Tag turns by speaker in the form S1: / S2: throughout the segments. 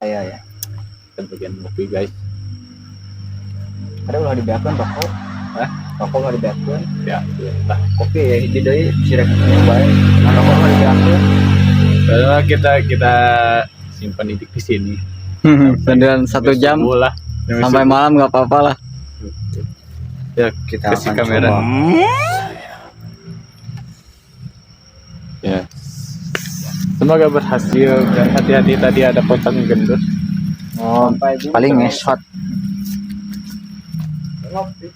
S1: Saya ya.
S2: Kita bagian ngopi, guys.
S1: Ada ulah dibeakeun rokok.
S2: Hah?
S1: Rokok ulah dibeakeun.
S2: Ya, lah.
S1: Kopi ya hiji deui sirek bae. Nah, rokok ulah dibeakeun.
S2: Soalnya kita kita simpan idik di sini.
S3: Sampai satu
S2: Sampai
S3: jam
S2: subuh lah. Sampai
S3: sampai
S2: subuh.
S3: Malam nggak apa-apa lah.
S2: Ya,
S1: Kita
S2: kasih
S1: akan
S2: kamera.
S1: coba.
S2: Ya. Semoga berhasil dan hati-hati, tadi ada pocong gendut.
S3: Oh, paling ngesot.
S1: Ngopi.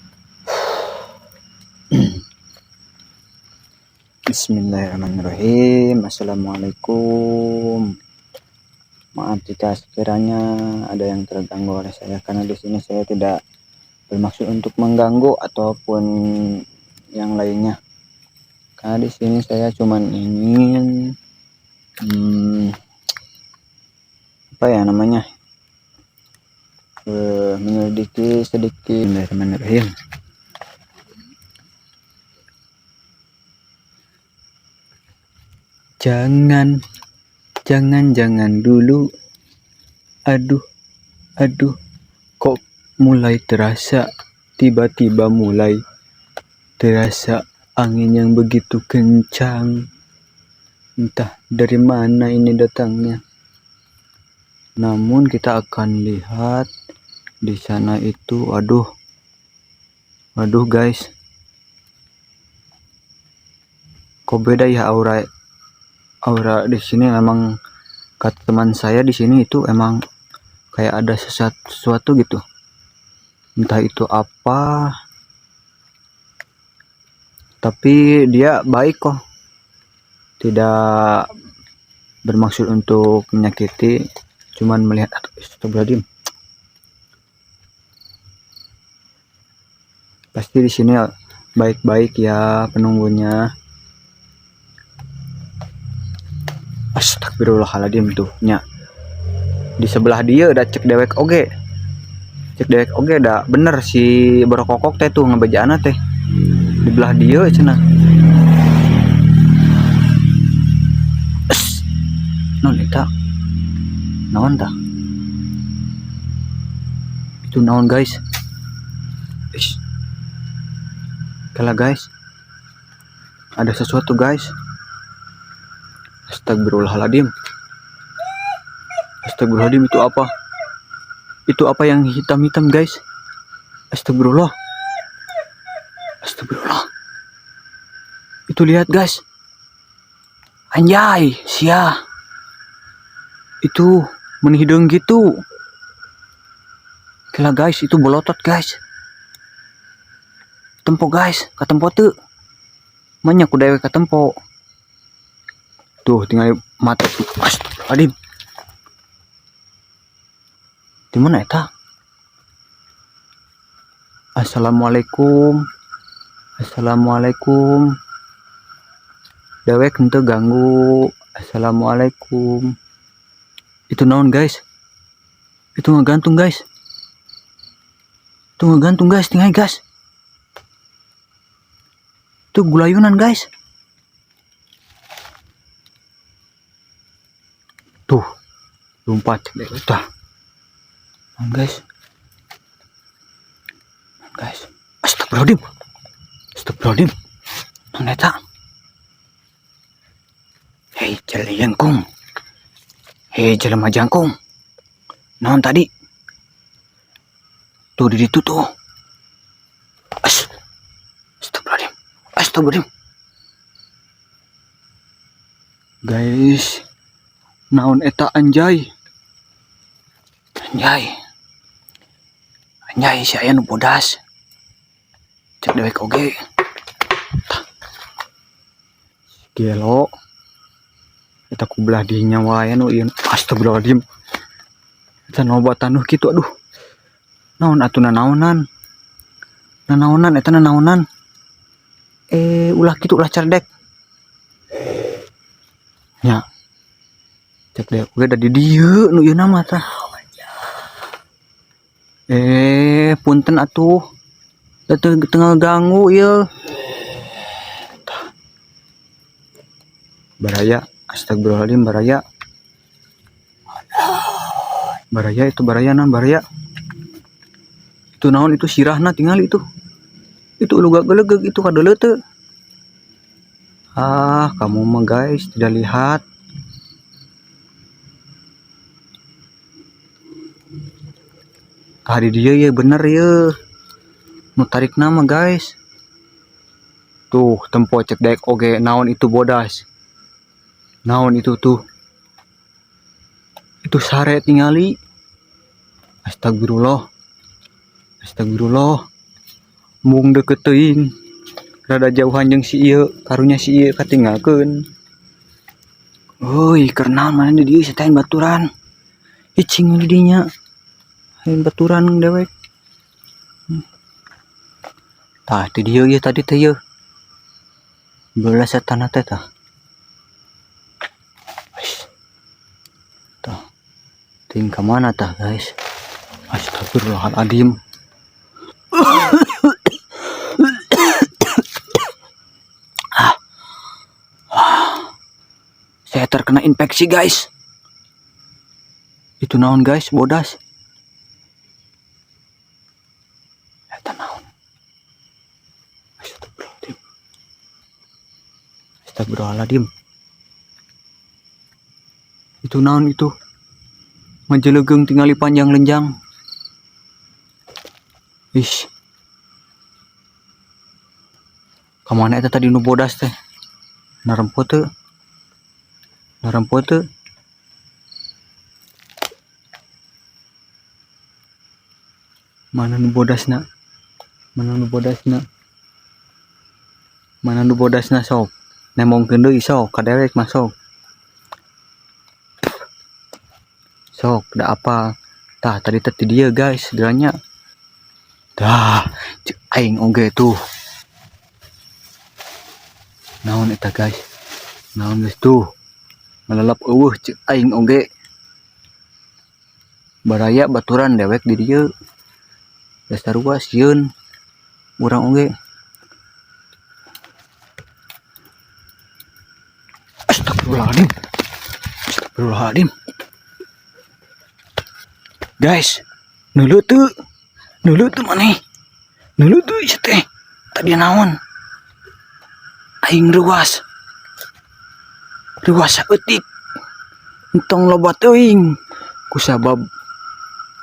S3: Bismillahirrahmanirrahim. Assalamualaikum. Maaf jika sekiranya ada yang terganggu oleh saya, karena di sini saya tidak bermaksud untuk mengganggu ataupun yang lainnya. Karena di sini saya cuman ingin apa ya namanya, menyelidiki sedikit. Bismillahirrahmanirrahim. Jangan, jangan, jangan dulu. Aduh, aduh, kok mulai terasa, tiba-tiba mulai terasa angin yang begitu kencang. Entah dari mana ini datangnya. Namun kita akan lihat di sana itu, aduh, aduh guys. Kok beda ya aura aura di sini? Emang kata teman saya di sini itu emang kayak ada sesuatu gitu, entah itu apa, tapi dia baik kok, tidak bermaksud untuk menyakiti, cuman melihat. Aduh, astagfirullahaladzim. Pasti di sini baik-baik ya penunggunya. Astagfirullahaladzim, tuh nya di sebelah dia udah cek dewek oge, cek dewek oge udah bener si berkokok teh tuh ngebejana teh di belah dia cenah. Es, naon eta, naon tah itu, naon guys? Ish. Kala guys, ada sesuatu guys. Astagfirullahaladzim. Astagfirullahaladzim, itu apa? Itu apa yang hitam-hitam guys? Astagfirullah. Astagfirullah. Itu lihat guys. Anjay, sia. Itu meni hideung gitu. Gila guys, itu bolotot guys. Tempo guys, katempo tuh. Manya ku dewek katempo. Tuh, tinggal mati. Astagfirullahaladzim. Di mana eta? Assalamualaikum. Assalamualaikum. Dewek henteu ganggu. Assalamualaikum. Itu naon guys? Itu ngegantung guys. Itu ngegantung guys, tinggal guys. Itu gulayunan guys. Tuh, lompat udah. Naon guys? Naon guys? Astagfirullahaladzim. Astagfirullahaladzim. Naon eta? Hei, jengkung. Hei, jelema jangkung. Naon tadi? Tuh di situ tuh. As. Astagfirullahaladzim. Astagfirullahaladzim. Guys, naon eta anjay? Anjay. Anjay, si aya nu bodas. Cek dewek oge. Tah. Gelo. Eta ku belah dinya wae nu ieu. Astagfirullahaladzim. Eta loba tanuh kitu, aduh. Naon atuh, nanaonan? Nanaonan eta, nanaonan? Eh, ulah kitu, ulah cerdek. Nya. Cek dewek oge da di dieu nu ieu mah tah. Eh, punten atuh. Da teu teu ngaganggu ieu. Tah. Baraya, astagfirullahaladzim, baraya. Baraya itu, baraya naon, baraya? Itu naon itu sirahna, tingali itu. Itu lu gelegeg itu kadeuleu teu? Ah, kamu mah guys tidak lihat. Tadi dia ya bener ya. Nu tarik nama guys. Tuh, tempo cek dek oge naon itu bodas. Naon itu tuh. Itu sare tingali. Astagfirullah. Astagfirullah. Mung deket teuing. Rada jauhan jeung si ieu, karunya si ieu katinggalkeun. Euy, keur naon maneh di dieu setain baturan. Icing di dinya. Lain baturan dewek. Tah, di dieu ieu tadi teh ieu. Belas setan teh tah. Tah. Ting ka mana tah, guys? Astagfirullahaladzim. Saya terkena infeksi, guys. Itu naon, guys? Bodas. Eta naon? Astagfirullahaladzim. Astagfirullahaladzim. Itu naon itu? Majelegeng tingali panjang lenjang. Ish. Kamana eta tadi nu bodas teh? Narempo teu? Narempo teu? Mana nu bodasna? Mana nu bodasna? Mana nu bodasna sok? Nembongkeun deui sok, ka dewek mah sok. Sok, da apa? Tah, tadi teh di dieu guys, geuranya. Tah, cek aing oge tuh. Naon eta guys? Naon guys tuh? Ngalelep eueuh cek aing oge. Baraya baturan dewek di dieu. Dasar sarua sieun urang oge. Astagfirullahaladzim. Astagfirullahaladzim. Guys, nulu tuh. Nulu tuh maneh. Nulu tuh ieu teh. Tadi naon? Aing ruas. Ruas saeutik. Entong loba teuing kusabab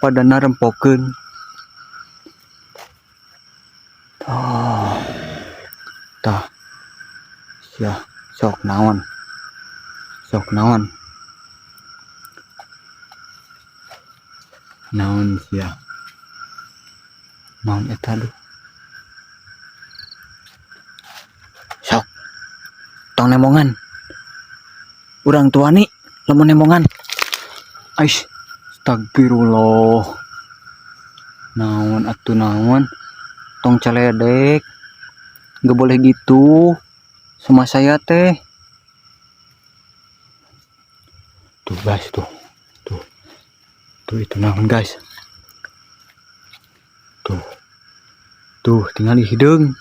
S3: pada narempokeun. Tah. Tah. Sia, sok naon? Sok naon? Naon sia? Naon eta duh? Sok. Tong nembongan. Urang tua nih lamun nembongan. Aish, astagfirullah. Naon atuh naon? Tong celedek. Nggak boleh gitu sama saya teh. Tuh guys tuh. Tuh. Tuh itu naon guys. Tuh. Tuh tinggal di hideung.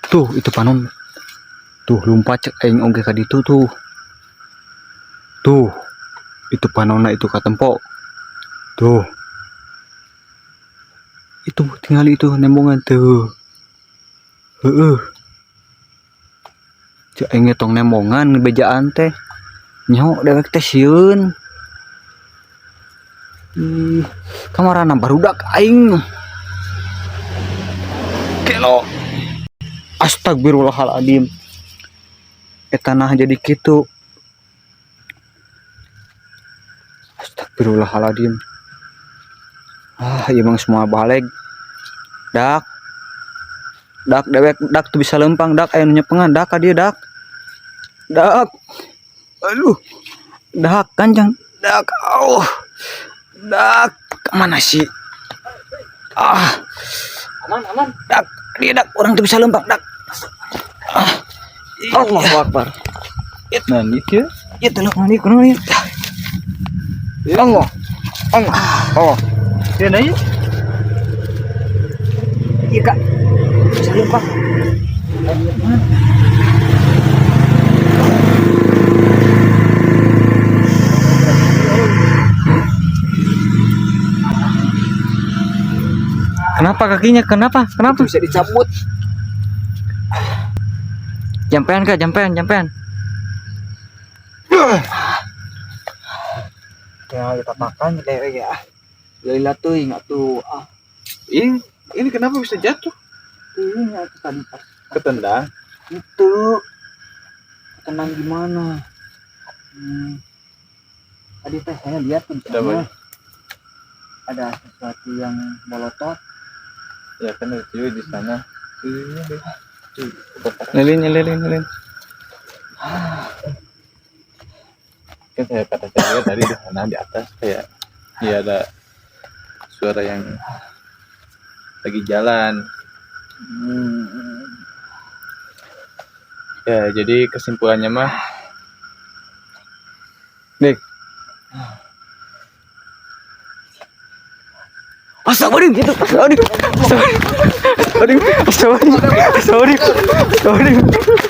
S3: Tuh itu panon. Tuh lompat cek aing oge ka ditu tuh. Tuh. Itu panonna itu katempo. Tuh. Itu tinggal itu nembongan tuh. Heeh. Cek aing tong nembongan bejaan teh. Nyaho dewek teh sieun. Ih, kamarana barudak aing. Kelo. Astagfirullahaladzim. Eta nah jadi kitu. Astagfirullahaladzim. Ah, ieu mah semua balik. Dak. Dak dewek dak tuh bisa lempang dak aya nu nyepengan dak ka dieu dak. Dak. Aduh. Dak kanjang. Dak. Auh. Dak. Kemana sih? Ah.
S1: Aman, aman.
S3: Dak. Dia dak orang tuh bisa lempang dak. Ah.
S1: Allahu Akbar. Nah, ini dia.
S3: Itu loh, ini kuno ini. Allah. Allah. Oh.
S1: Dia nanya.
S3: Iya kak. Bisa lempang.
S1: Kenapa kakinya? Kenapa? Kenapa?
S3: Itu bisa dicabut.
S1: Jampean kak, jampean, jampean.
S3: Ya kita makan dewek ya. Lila tuh ingat tuh ah.
S2: Ini kenapa bisa jatuh?
S3: Ini aku tadi pas
S2: Ketendang.
S3: itu tenang gimana? Tadi teh saya lihat tuh di
S2: Ada
S3: sana
S2: apa?
S3: ada sesuatu yang molotot.
S2: Ya kan itu di sana.
S1: Lilin, lilin, lilin.
S2: Kan saya kata saya juga tadi di sana di atas kayak ya ada suara yang lagi jalan. Ya, jadi kesimpulannya mah
S1: Dik. Astagfirullahaladzim, itu. Astagfirullahaladzim. Astagfirullahaladzim. Astagfirullahaladzim. Astagfirullahaladzim. Astagfirullahaladzim.